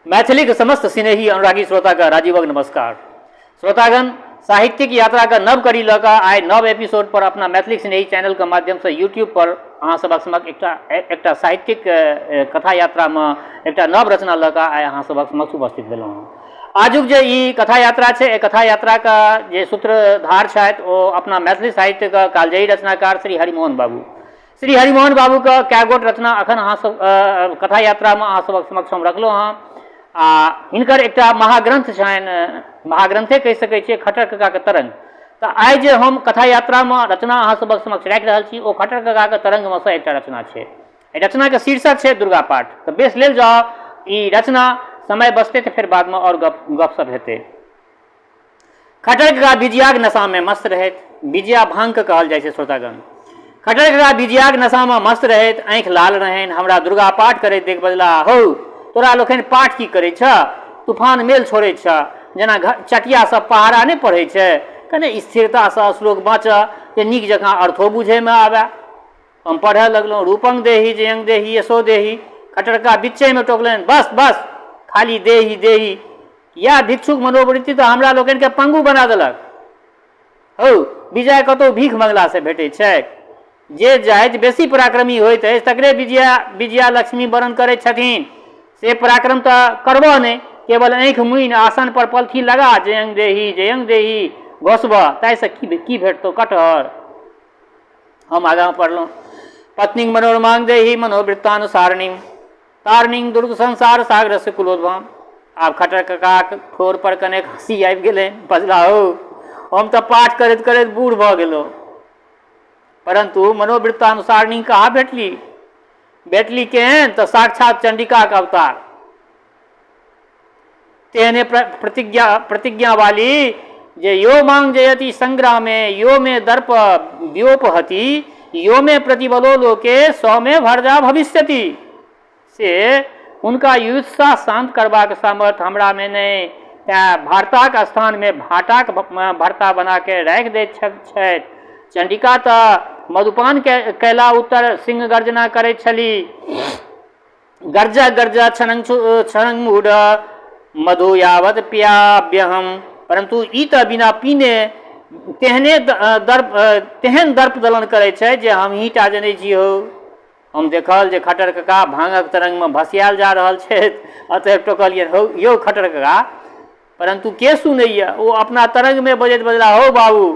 मैथिलीक समस्त सिनेही अनुरागी श्रोताके राजीवक नमस्कार। श्रोतागण, साहित्यिक यात्राके नव कड़ी लऽ कऽ आइ नव एपिसोड पर अपना मैथिली सिनेही चैनलके माध्यमसँ यूट्यूब पर अहाँ सभक समक्ष एकटा एकटा साहित्यिक कथा यात्रामे एकटा नव रचना लऽ कऽ आइ अहाँ सभक समक्ष उपस्थित भेलहुँ हँ। आजुक जे ई कथा यात्रा छै, एहि कथा यात्राके जे सूत्रधार छथि ओ अपना मैथिली साहित्यके कालजयी रचनाकार श्री हरिमोहन बाबू। श्री हरिमोहन बाबूके कए गोट रचना एखन अहाँ सब कथा यात्रामे अहाँ सभक समक्ष हम रखलहुँ हँ आ हिनकर एकटा महाग्रन्थ छनि, महाग्रन्थे कहि सकै छियै, खट्टर ककाके तरङ्ग। तऽ आइ जे हम कथा यात्रामे रचना अहाँ सभक समक्ष राखि रहल छी ओ खट्टर ककाके तरङ्गमे सँ एकटा रचना छै। एहि रचनाके शीर्षक छै दुर्गा पाठ। तऽ बेस लेल जाउ ई रचना, समय बचतै तऽ फेर बादमे आओर गप गपशप हेतै। खट्टर कका विजयाक नशामे मस्त रहथि। विजया भांगके कहल जाइ छै श्रोतागण। खट्टर कका विजयाक नशामे मस्त रहथि, आँखि लाल रहनि। हमरा दुर्गा पाठ करैत देख बजलाह, हौ, तोरा लोकनि पाठ की करै छह? तूफान मेल छोड़ैत छह। जेना चटिया सब पहाड़ा नहि पढ़ै छै, कने स्थिरतासँ श्लोक बाँचह जे नीक जकाँ अर्थो बुझैमे आबए। हम पढ़य लगलहुँ, रूपंग देही जयंग देही यशो देही। खट्टर कका बिच्चेमे टोकलनि, बस बस, खाली देही देही। इएह भिक्षुक मनोवृत्ति तऽ हमरा लोकनिके पंगु बना देलक। हौ, विजय कतहु भीख मंगलासँ भेटैत छैक? जे जाति बेसी पराक्रमी होइत अछि तकरे विजया विजया लक्ष्मी वरण करैत छथिन। से पराक्रम तऽ करबह नहि, केवल आँखि मुनि आसन पर पलथी लगा जयंग देही जयंग देही घोसबह, ताहिसँ की की भेटतौ कटहर? हम आगाँ पढ़लहुँ, पत्नीक मनोरमांग देही मनोवृत्तानुसारिणीं तारणीं दुर्ग संसार सागर से कुलोद्भम। आब खट्टर ककाक ठोर पर कनेक हँसी आबि गेलै। बजला, हौ, हम तऽ पाठ करैत करैत बूढ़ भऽ गेलहुँ, परन्तु मनोवृत्तानुसारिणी कहाँ भेटली? भेटली केहन? तऽ साक्षात चंडिकाक अवतार। तेहने प्रतिज्ञा प्रतिज्ञा वाली जे यो मांग जयति संग्रामे यो मे दर्प व्योपहति यो मे प्रतिबलो लोके स मे भर्जा भविष्यति। से हुनका युत्सा शांत करबाक सामर्थ्य हमरा मे नहि, तेँ भर्ताक स्थान मे भाटाक भर्ता बना के राखि दैत छथि। चंडिका तऽ मधुपान कयला उत्तर सिंह गर्जना करैत छली। गर्ज गर्ज क्षणं क्षणं मूढ़ मधु यावत प्याभ्यहम। परंतु ई तऽ बिना पीने तेहने दर्प तेहन दर्प दलन करै छै जे हमही टा जनै छी हौ। हम देखल जे खट्टर कका भाँगक तरंगमे भसियायल जा रहल छथि, अतएव टोकलियनि, हौ यौ खट्टर कका। परंतु के सुनैए? ओ अपना तरंगमे बजैत बजला, हौ बाबू,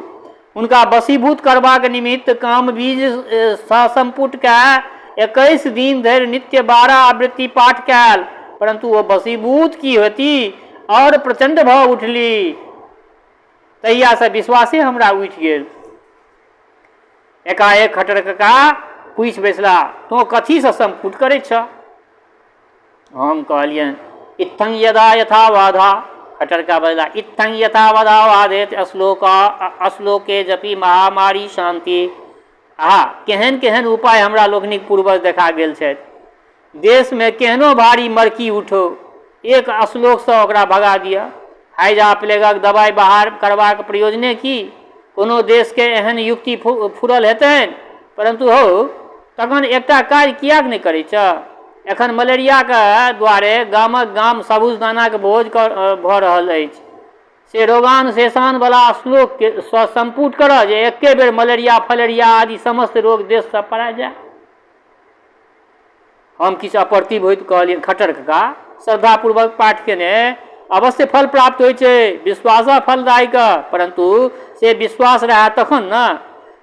हुनका वशीभूत करबाक निमित्त काम बीज सँ संपुट कए 21 दिन धरि नित्य 12 आवृत्ति पाठ कयल, परंतु ओ वशीभूत की होती और प्रचंड भऽ उठली। तहियासँ विश्वासे हमरा उठि गेल। एकाएक खट्टर कका पूछि बैसला, तोँ कथीसँ संपुट करैत छह? हम कहलियनि, इत्थं यदा यथा बाधा। खट्टर कका बजला, इत्थं यथा बाधा बाधेत अश्लोक अश्लोके जपि महामारी शांति। आहा, केहन केहन उपाय हमरा लोकनिक पूर्वज देखा गेल छथि। देशमे केहनो भारी मरकी उठो, एक अश्लोकसँ ओकरा भगा दिअ। हैजा प्लेगक दवाइ बहार करबाक प्रयोजने की? कोनो देशके एहन युक्ति फुरल हेतनि? परन्तु हौ, तखन एकटा काज किएक नहि करैत छह? एखन मलेरियाक द्वारे गामक गाम सबुजदानाक भोज भऽ रहल अछि। से रोगानुशेषानवला श्लोकके संपुट करह जे एके बेर मलेरिया फलेरिया आदि समस्त रोग देशसँ पड़ा जाय। हम किछु अप्रतिभ होइत कहलियनि, खट्टर कका, श्रद्धापूर्वक पाठ केने अवश्य फल प्राप्त होइ छै, विश्वास फलदायक, परन्तु से विश्वास रहए तखन ने।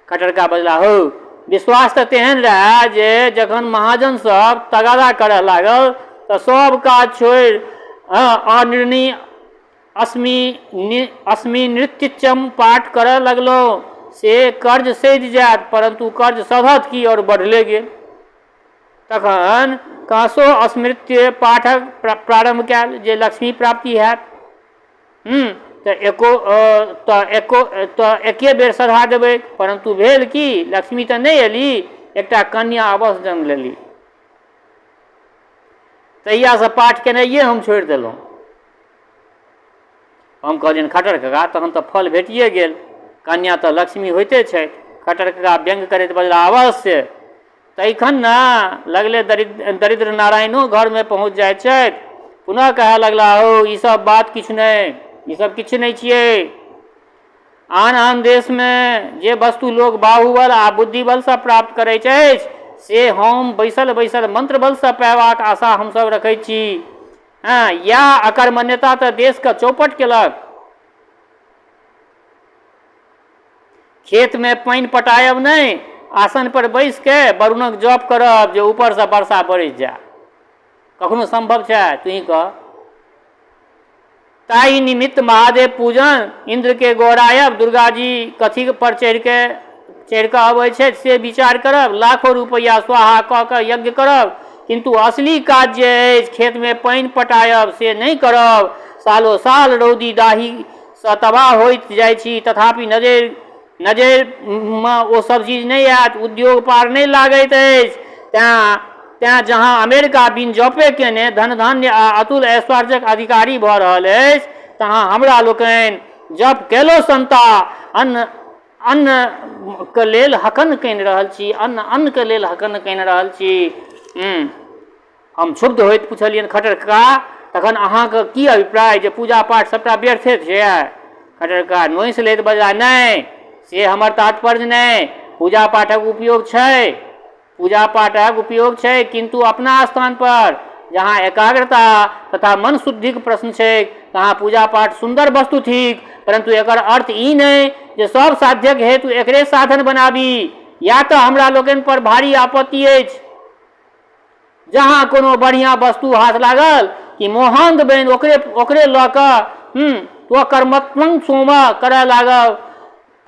खट्टर कका बजला, हौ, विश्वास तऽ तेहन रहए जे जखन महाजन सब तगादा करऽ लागल तऽ सब काज छोड़ि अनिर्णीय अस्मि नृत्यचम पाठ करऽ लगलहुँ, से कर्ज सधि जायत, परन्तु कर्ज सधत की आओर बढ़ले गेल। तखन काँसो स्मृत्य पाठक प्रारम्भ कयल जे लक्ष्मी प्राप्ति हैत। तऽ एको तऽ एको तऽ एके बेर सधा देबै, परन्तु भेल की, लक्ष्मी तऽ नहि एली, एकटा कन्या अवश्य जन्म लेली। तहियासँ पाठ केनाइए हम छोड़ि देलहुँ। हम कहलियनि, खट्टर कका, तहन तऽ फल भेटिए गेल, कन्या तऽ लक्ष्मी होइते छथि। खट्टर कका व्यंग्य करैत बजलाह, अवश्य, तैखन ने लगले दरिद्र दरिद्र नारायणो घरमे पहुँच जाइत छथि। पुनः कहय लगलाह, हौ, ई सब बात किछु नहि, ई सब किछु नहि छियै। आन आन देशमे जे वस्तु लोक बाहुबल आ बुद्धिबलसँ प्राप्त करैत अछि से हम बैसल बैसल मन्त्रबलसँ पयबाक आशा हमसभ रखैत छी। हँ, इएह अकर्मण्यता तऽ देशके चौपट केलक। खेतमे पानि पटायब नहि, आसन पर बैसि कऽ वरुणक जप करब जे ऊपरसँ वर्षा बरसि जाय। कखनो सम्भव छै? तुही कह। ताहि निमित्त महादेव पूजन, इन्द्रके गोहरायब, दुर्गाजी कथी पर चढ़िके चढ़िकऽ अबै छथि से विचार करब, लाखो रुपैआ स्वाहा कऽ कऽ यज्ञ करब, किन्तु असली काज जे अछि खेतमे पानि पटायब से नहि करब। सालो साल रौदी दाहीसँ तबाह होइत जाइ छी, तथापि नजरि नजरिमे ओ सब चीज नहि आयत, उद्योग पार नहि लागैत अछि। तेँ तेँ जहाँ अमेरिका बिन जपे केने धन धान्य आ अतुल ऐश्वर्यक अधिकारी भऽ रहल अछि, तहाँ हमरा लोकनि जप केलो सन्ता अन्न अन्नके लेल हकन्न कानि रहल छी, अन्न अन्नके लेल हकन्न कानि रहल छी। हम क्षुब्ध होइत पुछलियनि, खट्टर कका, तखन अहाँके की अभिप्राय जे पूजा पाठ सभटा व्यर्थे छै? खट्टर कका नोसि लैत बजलाह, नहि, से हमर तात्पर्य नहि। पूजा पाठक उपयोग छै, पूजा पाठक उपयोग छै, किन्तु अपना स्थान पर जहाँ एकाग्रता तथा मन शुद्धिक प्रश्न छैक तहाँ पूजा पाठ सुन्दर वस्तु थिक, परन्तु एकर अर्थ ई नहि जे सब साध्यक हेतु एकरे साधन बनाबी। या तऽ हमरा लोकनि पर भारी आपत्ति अछि। जहाँ कोनो बढ़िआँ वस्तु हाथ लागल कि मोहान्ध बनि ओकरे ओकरे लऽ कऽ स्वकर्मत्वं सोम करय लागल।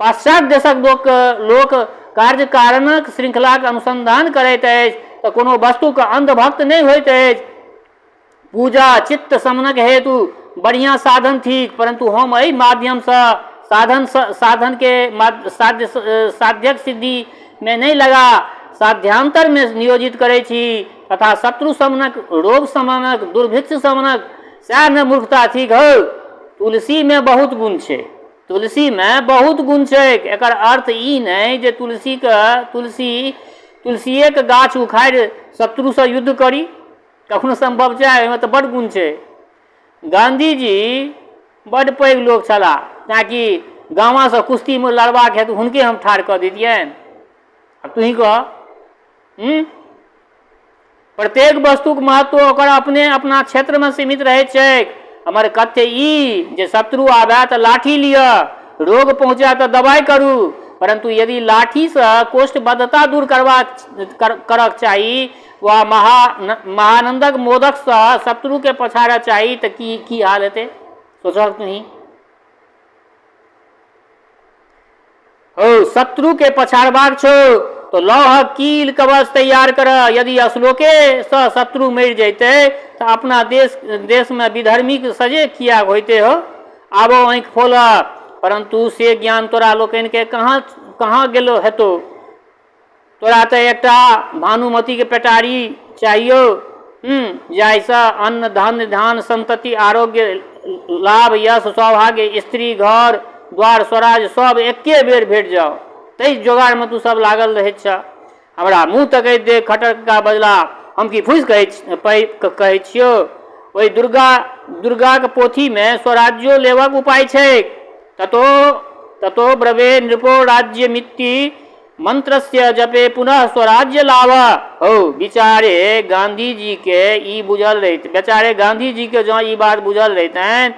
पाश्चात्य देशक लोक लोक कार्य कारणक श्रृंखलाक अनुसंधान करैत अछि तऽ कोनो वस्तुक अन्धभक्त नहि होइत अछि। पूजा चित्त शमनक हेतु बढ़िआँ साधन थिक, परन्तु हम एहि माध्यमसँ साधन साधनके साध्य साध्यक सिद्धिमे नहि लगा साध्यांतरमे नियोजित करै छी तथा शत्रु शमनक, रोग शमनक, दुर्भिक्ष शमनक, सएह ने मूर्खता थिक हौ। तुलसीमे बहुत गुण छै, तुलसीमे बहुत गुण छैक। एकर अर्थ ई नहि जे तुलसीके तुलसी तुलसीएके गाछ उखाड़ि शत्रुसँ युद्ध करी। कखनो सम्भव छै? ओहिमे तऽ बड्ड गुण छै। गाँधीजी बड्ड पैघ लोक छलाह, तेँ कि गामासँ कुश्तीमे लड़बाक हेतु हुनके हम ठाढ़ कऽ दैतियनि? आब तूही कह। प्रत्येक वस्तुक महत्व ओकर अपने अपना क्षेत्रमे सीमित रहैत छैक। हमर कथ्य ई जे शत्रु आबय तऽ लाठी लिअ, रोग पहुँचय तऽ दबाइ करू, परन्तु यदि लाठीसँ कोष्ठबद्धता दूर करबाक करक चाही वा महानन्दक मोदकसँ शत्रुकेँ पछाड़ऽ चाही तऽ की की हाल हेतै, सोचहक तुही। हौ, शत्रुकेँ पछाड़बाक छौ तऽ लौहक कील कवच तैयार कर। यदि अश्लोकेसँ शत्रु मरि जैतै तऽ अपना देश देशमे विधर्मीक सजे किएक होइतै हौ? आबो आँखि फोलह। परन्तु से ज्ञान तोरा लोकनिकेँ कहाँ कहाँ गेलो हेतौ? तोरा तऽ एकटा भानुमतीके पेटारी चाहियौ, जाहिसँ अन्न धन धान सन्तति आरोग्य लाभ यश सौभाग्य स्त्री घर द्वार स्वराज सब एके बेर भेट जाउ। ताहि जोगाड़मे तू सब लागल रहैत छह। हमरा मुँह तकैत देख खट्टर कका बजलाह, हम की फूसि कहै छियौ? ओहि दुर्गा दुर्गाक पोथीमे स्वराज्यो लेबक उपाय छैक। ततो ततो ब्रवे नृपो राज्यमिति मंत्रस्य जपे पुनः स्वराज्य लाभ। हौ, बिचारे गाँधीजीके ई बुझल रहित, बेचारे गाँधीजीके जँ ई बात बुझल रहितनि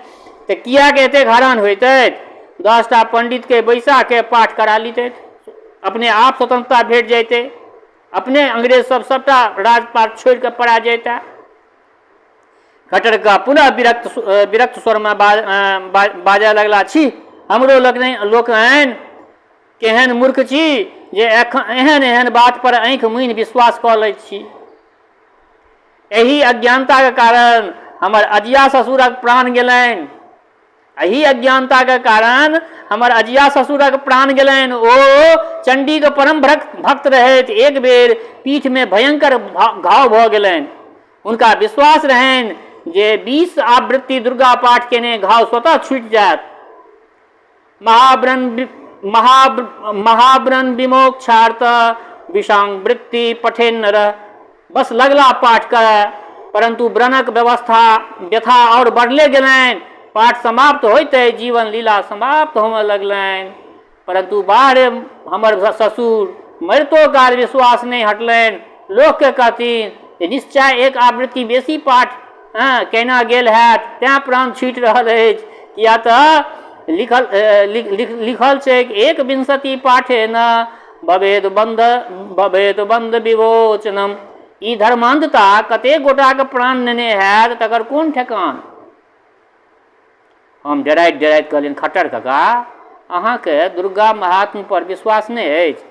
तऽ किएक एतेक हरान होइतथि? 10टा पंडितके बैसाके पाठ करा लितथि, अपने आप स्वतंत्रता भेट जैतै, अपने अंग्रेज सब सबटा राजपाट छोड़िकऽ पड़ा जैता। खट्टर कका पुनः विरक्त विरक्त स्वरमे बाजऽ लगला, छी, हमरो लोकनि केहन मूर्ख छी जे एखन एहन एहन बात पर आँखि मुनि विश्वास कऽ लैत छी। एहि अज्ञानताक कारण हमर अजिया ससुरक प्राण गेलनि। एहि अज्ञानताक कारण हमर अजिया ससुरक प्राण गेलनि। ओ चण्डीक परम भक्त रहथि। एक बेर पीठमे भयंकर घाव भऽ गेलनि। हुनका विश्वास रहनि जे 20 आवृत्ति दुर्गा पाठ केने घाव स्वतः छूटि जायत। महाव्रण महाव्रण विमोक्षार्थ विषांग वृत्ति पठेन नर। बस लगला पाठ करय। परन्तु व्रणक व्यवस्था व्यथा आओर बढ़ले गेलनि। पाठ समाप्त होइते जीवन लीला समाप्त होमय लगलनि। परन्तु बाहरे हमर ससुर मरितो काल विश्वास नहि हटलनि। लोककेँ कहथिन जे निश्चय एक आवृत्ति बेसी पाठ केना गेल हैत तेँ प्राण छूटि रहल अछि। किएक तऽ लिखल लिखल छैक एक विंशति पाठे न भवेद बन्ध भवेद बन्ध विमोचनम। ई धर्मान्धता कतेक गोटाके प्राण नेने हैत तकर कोन ठेकान। हम डराइत डराइत कहलियनि, खट्टर कका, अहाँके दुर्गा महात्म्य पर विश्वास नहि अछि?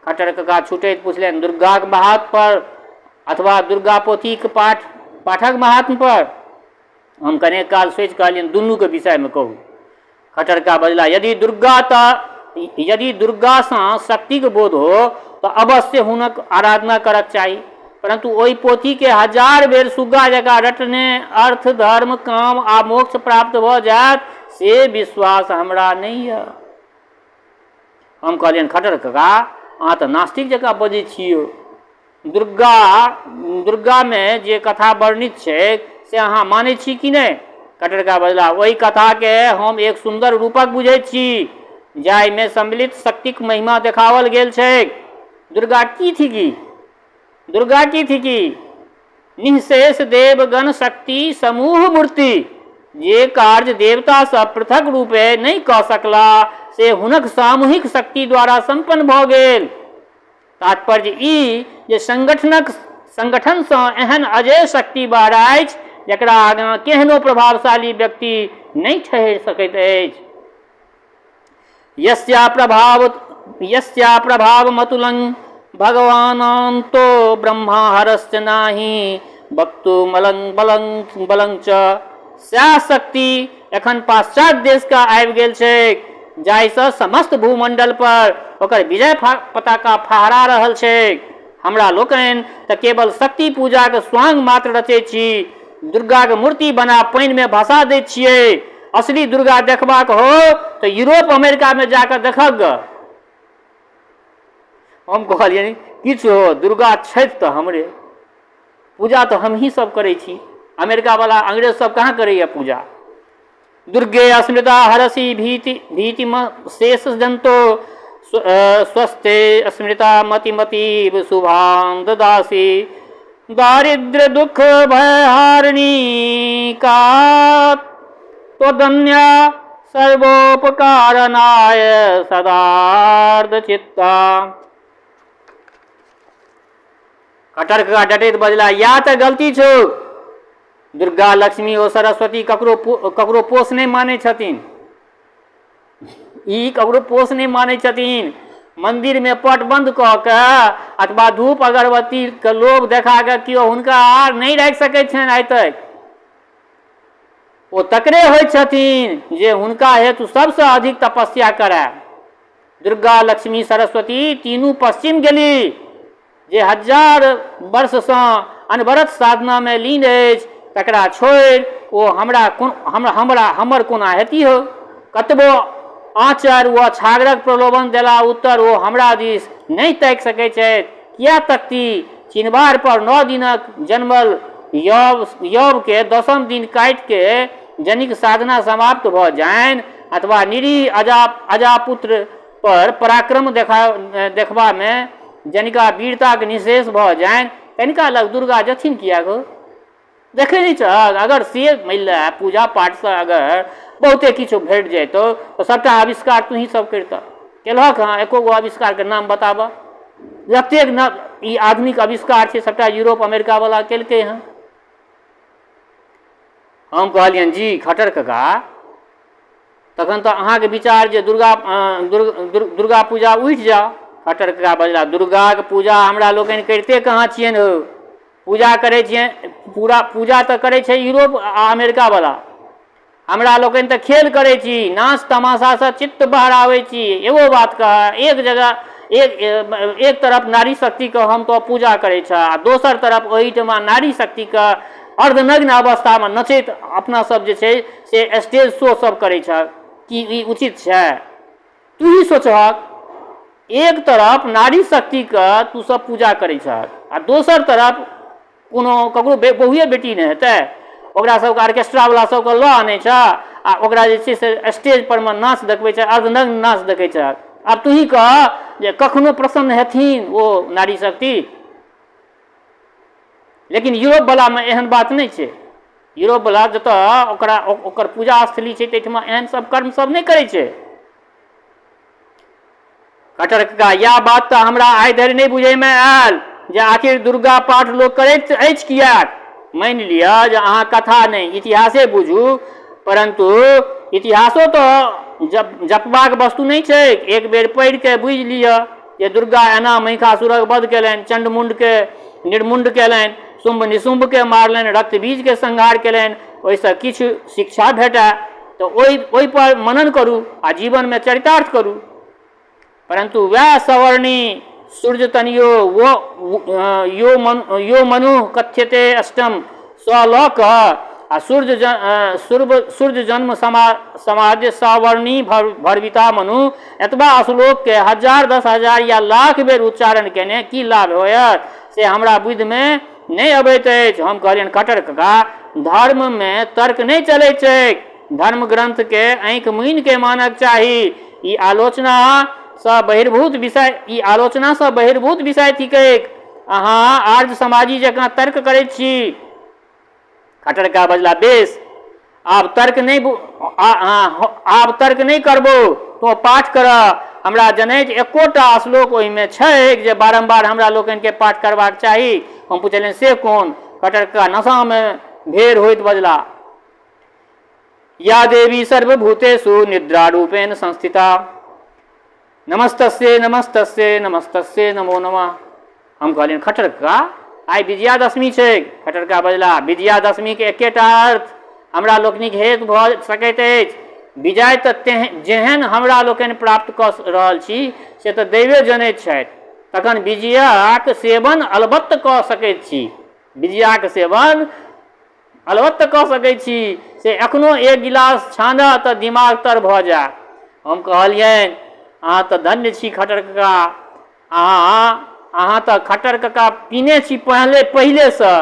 खट्टर कका छुटैत पुछलनि, दुर्गाक महात्म्य पर अथवा दुर्गा पोथीक पाठ पाठक महात्म्य पर? हम कनेक काल सोचि कहलियनि, दुनूके विषयमे कहू। खट्टर कका बजलाह, यदि दुर्गा तऽ यदि दुर्गासँ शक्तिक बोध हो तऽ अवश्य हुनक आराधना करक चाही, परन्तु ओहि पोथीके हजार बेर सुग्गा जकाँ रटने अर्थ, धर्म, काम आ मोक्ष प्राप्त भऽ जायत से विश्वास हमरा नहि यऽ। हम कहलियनि, खट्टर कका, अहाँ तऽ नास्तिक जकाँ बजै छी यौ। दुर्गा दुर्गामे जे कथा वर्णित छैक से अहाँ मानै छी कि नहि? खट्टर कका बजलाह, ओहि कथाके हम एक सुन्दर रूपक बुझैत छी जाहिमे सम्मिलित शक्तिक महिमा देखाओल गेल छैक। दुर्गा की थिकी? दुर्गा की थिकी? निःशेष देवगण शक्ति समूह मूर्ति। जे कार्य देवता सब पृथक रूपे नहि कऽ सकला से हुनक सामूहिक शक्ति द्वारा सम्पन्न भऽ गेल। तात्पर्य ई जे संगठनक संगठनसँ एहन अजेय शक्ति बहराइछ जकरा आगाँ केहनो प्रभावशाली व्यक्ति नहि ठहरि सकैत अछि। यस्या प्रभाव यस्या प्रभावमतुलं भगवानान्तो ब्रह्मा हरश्च नाही वक्तुमलं बलं बलं च। सएह शक्ति एखन पाश्चात्य देशके आबि गेल छैक जाहिसँ समस्त भूमंडल पर ओकर विजय पताका फहरा रहल छैक। हमरा लोकनि तऽ केवल शक्ति पूजाक स्वांग मात्र रचैत छी। दुर्गाक मूर्ति बना पानिमे भसा दैत छियै। असली दुर्गा देखबाक हो तऽ यूरोप अमेरिकामे जाकऽ देखक गऽ। हम कहलियनि, किछु हो दुर्गा छथि तऽ हमरे, पूजा तऽ हमही सब करै छी। अमेरिकावला अंग्रेज सब कहाँ करैए पूजा? दुर्गे अस्मृता हरसि भीति भीतिम शेष जन्तो स्वस्थे अस्मृता मतिमतीव शुभां ददासि दारिद्र्य दुख भयहारिणी का त्वदन्या सर्वोपकारणाय सदार्धचित्ता। खट्टर कका डटैत बजला, या तऽ गलती छौ। दुर्गा, लक्ष्मी ओ सरस्वती ककरो ककरो पोष नहि मानै छथिन। ई ककरो पोष नहि मानै छथिन। मन्दिरमे पट बन्द कऽ के अथवा धूप अगरबत्तीके लोभ देखा कऽ केओ हुनका आर नहि राखि सकै छनि आइ तक। ओ तकरे होइ छथिन जे हुनका हेतु सबसँ अधिक तपस्या करय। दुर्गा, लक्ष्मी, सरस्वती तीनू पश्चिम गेली। जे हजार वर्षसँ अनवरत साधनामे लीन अछि तकरा छोड़ि ओ हमरा कोन हमरा हमर कोना हेती हो? कतबो आँचर वा छागरक प्रलोभन देला उत्तर ओ हमरा दिस नहि ताकि सकैत छथि। किए तकती? चिनबार पर 9 दिनक जनमल यव यवके दसम दिन काटिके जनिक साधना समाप्त भऽ जानि अथवा निरीह अजा अजापुत्र पर पराक्रम देखा देखबामे जनिका वीरताक निशेष भऽ जानि तनिका लग दुर्गा जथिन किएक? देखै नहि छहक? अगर से मानि ले पूजा पाठसँ अगर बहुते किछु भेट जैतौ तऽ सभटा आविष्कार तूही सब करितह। केलहक हँ? एको गो आविष्कारके नाम बताबह। जतेक न ई आधुनिक आविष्कार छै सभटा यूरोप अमेरिकावला केलकै हँ। हम कहलियनि, जी खट्टर कका, तखन तऽ अहाँके विचार जे दुर्गा दुर्गा पूजा उठि जाउ। खट्टर कका बजला, दुर्गाके पूजा हमरा लोकनि करिते कहाँ छियनि हौ? पूजा करै छियनि पूरा पूजा तऽ करै छै यूरोप आ अमेरिकावला। हमरा लोकनि तऽ खेल करै छी, नाच तमाशासँ चित्त बहराबै छी। एगो बात कहऽ, एक जगह एक एक तरफ नारी शक्तिके हम तो पूजा करै छह आ दोसर तरफ ओहिठमा नारी शक्तिके अर्धनग्न अवस्थामे नचैत अपना सब जे छै से स्टेज शो सब करै छह, की ई उचित छै? तूही सोचहक, एक तरफ नारी शक्तिके तू सब पूजा करै छहक आ दोसर तरफ कोनो ककरो बहुए बेटी नहि हेतै? ओकरा सबके ऑर्केस्ट्रावला सबके लऽ आनै छह आ ओकरा जे छै से स्टेज परमे नाच देखबै छै, अर्धनग्न नाच देखै छह। आब तूही कह जे कखनो प्रसन्न हेथिन ओ नारी शक्ति? लेकिन यूरोपवलामे एहन बात नहि छै। यूरोपवला जतऽ ओकरा ओकर पूजा स्थली छै, ताहिठमा एहन सब कर्म सब नहि करै छै। खट्टर कका, इएह बात तऽ हमरा आइ धरि नहि बुझैमे आयल जे आखिर दुर्गा पाठ लोक करैत अछि किएक। मानि लिअ जे अहाँ कथा नहि, इतिहासे बुझू, परन्तु इतिहासो तऽ जपबाक वस्तु नहि छैक। एक बेर पढ़ि कऽ बुझि लिअ जे दुर्गा एना महिषासुरक वध कयलनि, चण्डमुण्डके निर्मुण्ड कयलनि, शुम्भ निशुम्भके मारलनि, रक्तबीजके संहार कयलनि, ओहिसँ किछु शिक्षा भेटय तऽ ओहिपर मनन करू आ जीवनमे चरितार्थ करू। परन्तु वएह सवर्णी सूर्य तनियो वो यो मन यो मनु कथ्यते अष्टम सँ लऽ कऽ आ सूर्य जन्म समाज सवर्णी भर्विता मनु एतबा श्लोकके 1000, 10,000 या लाख बेर उच्चारण केने की लाभ होयत, से हमरा बुद्धिमे नहि अबैत अछि। हम कहलियनि, खट्टर कका, धर्ममे तर्क नहि चलैत छैक। धर्म ग्रंथके आँखि मुनिके मानक चाही। ई आलोचनासँ बहिर्भूत विषय थिकैक। अहाँ आर्य समाजी जकाँ तर्क करैत छी। खट्टर कका बजला, बेस, आब तर्क नहि करबो, तोँ पाठ कर। हमरा जनैत एकोटा श्लोक ओहिमे छैक जे बारम्बार हमरा लोकनिके पाठ करबाक चाही। हम पुछलियनि, से कोन? खट्टर कका नशामे भेर होइत बजला, या देवी सर्वभूतेषु निद्रा रूपेण संस्थिता, नमस्तस्यै नमस्तस्यै नमस्तस्यै नमो नमः। हम कहलियनि, खट्टर कका, आइ विजयादशमी छै। खट्टर कका बजला, विजयादशमीके एकेटा अर्थ हमरा लोकनिक हेतु भऽ सकैत अछि। विजय तऽ जेहन हमरा लोकनि प्राप्त कऽ रहल छी से तऽ दैवे जनैत छथि। तखन विजयाक सेवन अलबत्त कऽ सकैत छी। विजयाक सेवन अलबत्त कऽ सकै छी, से एखनो एक गिलास छानह तऽ दिमाग तर भऽ जायत। हम कहलियनि, अहाँ तऽ धन्य छी खट्टर कका। अहाँ तऽ खट्टर कका पीने छी पहिलेसँ,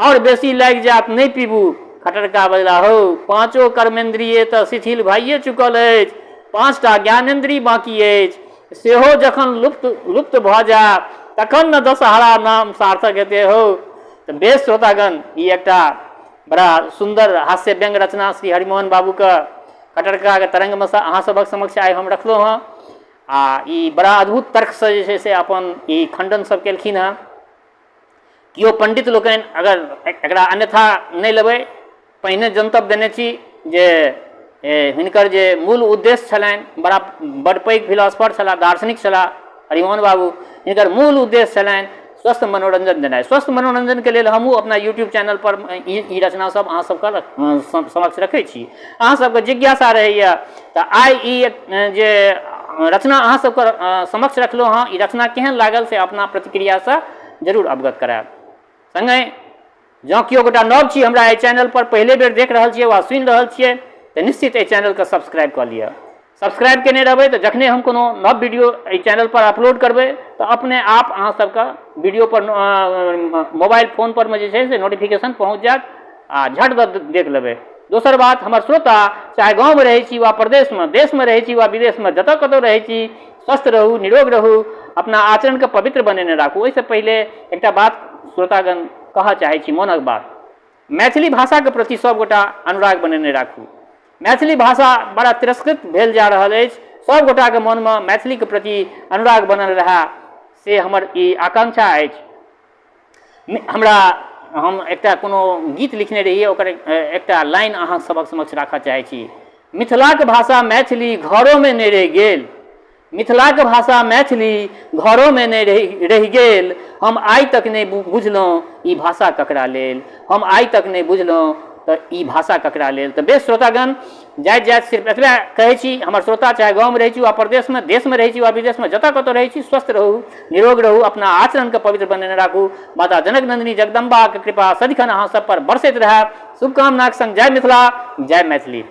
आओर बेसी लागि जायत, नहि पीबू। खट्टर कका बजला, हौ, पाँचो कर्मेन्द्रिय तऽ शिथिल भइए चुकल अछि, 5टा ज्ञानेन्द्रिय बाँकी अछि, सेहो जखन लुप्त लुप्त भऽ जायत तखन ने दशहरा नाम सार्थक हेतै हौ। तऽ बेस श्रोतागण, ई एकटा बड़ा सुन्दर हास्य व्यंग्य रचना श्री हरिमोहन बाबूके खट्टर ककाके तरंगमे सँ अहाँ सभक समक्ष आइ हम रखलहुँ हँ। आ ई बड़ा अद्भुत तर्कसँ जे छै से अपन ई खण्डन सब केलखिन हँ। केओ पंडित लोकनि अगर एकरा अन्यथा नहि लेबै, पहिने जनतब देने छी जे हिनकर जे मूल उद्देश्य छलनि, बड़ा बड पैघ फिलोसफर छलाह, दार्शनिक छलाह हरिमोहन बाबू, हिनकर मूल उद्देश्य छलनि स्वस्थ मनोरञ्जन देनाइ। स्वस्थ मनोरञ्जनके लेल हमहूँ अपना यूट्यूब चैनल पर ई रचना सब अहाँ सबके समक्ष रखै छी। अहाँ सबके जिज्ञासा रहैया तऽ आइ ई जे रचना अहाँ सबके समक्ष रखलहुँ हँ, ई रचना केहन लागल से अपना प्रतिक्रियासँ जरूर अवगत करायब। सङ्गहि जँ केओ गोटा नव छी, हमरा एहि चैनल पर पहिले बेर देख रहल छियै वा सुनि रहल छियै, तऽ निश्चित एहि चैनलके सब्सक्राइब कऽ लिअ। सब्सक्राइब केने रहबै तऽ जखने हम कोनो नव वीडियो एहि चैनल पर अपलोड करबै तऽ अपने आप अहाँ सबके वीडियो पर मोबाइल फोन पर मे जे छै से नोटिफिकेशन पहुँच जायत आ झट दऽ देख लेबै। दोसर बात, हमर श्रोता चाहे गाँवमे रहै छी वा प्रदेशमे, देशमे रहै छी वा विदेशमे, जतऽ कतौ रहै छी, स्वस्थ रहू, निरोग रहू, अपना आचरणके पवित्र बनेने राखू। ओहिसँ पहिले एकटा बात श्रोतागण कहऽ चाहै छी, मोनक बात। मैथिली भाषाके प्रति सभगोटा अनुराग बनेने राखू। मैथिली भाषा बड़ा तिरस्कृत भेल जा रहल अछि। सभगोटाके मोनमे मैथिलीके प्रति अनुराग बनल रहए, से हमर ई आकांक्षा अछि। हमरा हम एकटा कोनो गीत लिखने रहियै, ओकर एकटा लाइन अहाँ सभक समक्ष राखऽ चाहै छी। मिथिलाक भाषा मैथिली घरोमे नहि रहि गेल, मिथिलाक भाषा मैथिली घरोमे नहि रहि गेल, हम आइ तक नहि बुझलहुँ ई भाषा ककरा लेल, हम आइ तक नहि बुझलहुँ तऽ ई भाषा ककरा लेल। तऽ बेस श्रोतागण, जाइत जाइत सिर्फ एतबे कहै छी, हमर श्रोता चाहे गाँवमे रहै छी वा प्रदेशमे, देशमे रहै छी वा विदेशमे, जतऽ कतौ रहै छी, स्वस्थ रहू, निरोग रहू, अपना आचरणके पवित्र बनेने राखू। माता जनक नन्दिनी जगदम्बाके कृपा सदिखन अहाँ सब पर बरसैत रहए, शुभकामनाक संग जय मिथिला, जय मैथिली।